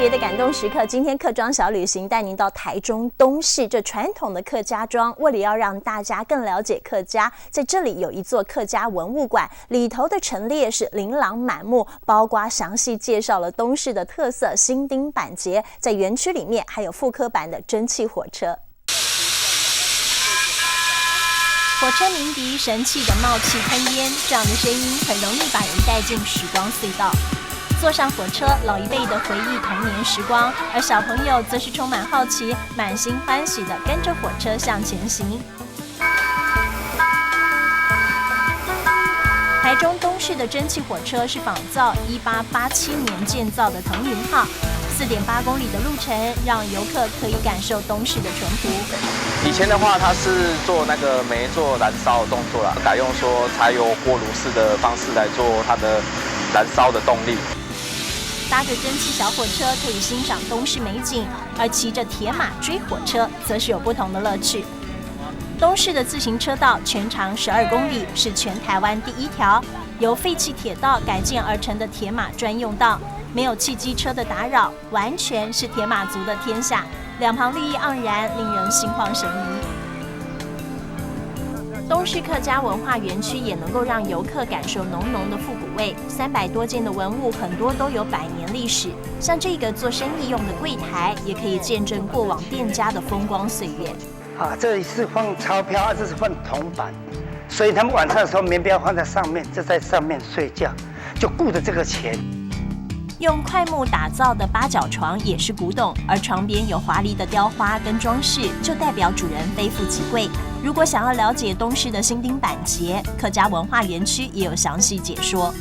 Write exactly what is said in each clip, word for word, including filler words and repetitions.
别的感动时刻，今天客庄小旅行带您到台中东势这传统的客家庄，为了要让大家更了解客家，在这里有一座客家文物馆，里头的陈列是琳琅满目，包括详细介绍了东势的特色新丁板结，在园区里面还有复刻版的蒸汽火车。火车鸣笛，神气的冒气喷烟，这样的声音很容易把人带进时光隧道。坐上火车，老一辈的回忆童年时光，而小朋友则是充满好奇、满心欢喜的跟着火车向前行。台中东势的蒸汽火车是仿造一八八七年建造的腾云号，四点八公里的路程，让游客可以感受东势的淳朴。以前的话，它是做那个煤做燃烧的动作啦，改用说柴油锅炉式的方式来做它的燃烧的动力。搭着蒸汽小火车可以欣赏东势美景，而骑着铁马追火车则是有不同的乐趣。东势的自行车道全长十二公里，是全台湾第一条由废弃铁道改建而成的铁马专用道，没有汽机车的打扰，完全是铁马族的天下。两旁绿意盎然，令人心旷神怡。东势客家文化园区也能够让游客感受浓浓的复古味。三百多件的文物，很多都有百年历史，像这个做生意用的柜台，也可以见证过往店家的风光岁月。啊，这里是放钞票，啊，这是放铜板，所以他们晚上的时候棉被要放在上面，就在上面睡觉，就顾着这个钱。用块木打造的八角床也是古董，而床边有华丽的雕花跟装饰，就代表主人非富即贵。如果想要了解东势的新丁板结，客家文化园区也有详细解说。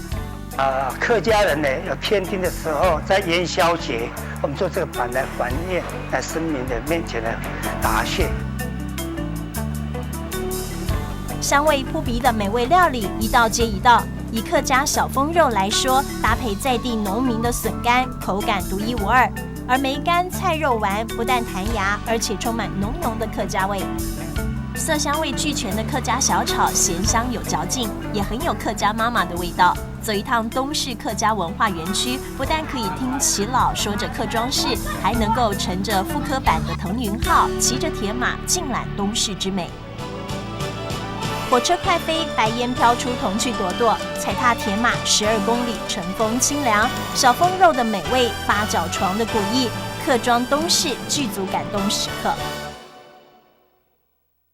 啊，客家人呢有添丁的时候，在元宵节，我们做这个板来还愿，来神明的面前来答谢。香味扑鼻的美味料理一道接一道，以客家小封肉来说，搭配在地农民的笋干，口感独一无二。而梅干菜肉丸不但弹牙，而且充满浓浓的客家味。色香味俱全的客家小炒，咸香有嚼劲，也很有客家妈妈的味道。走一趟东势客家文化园区，不但可以听耆老说着客庄事，还能够乘着复刻版的腾云号，骑着铁马尽览东势之美。火车快飞，白烟飘出，童趣朵朵，踩踏铁马十二公里，乘风清凉，小封肉的美味，八角床的古意，客庄东势具足感动时刻。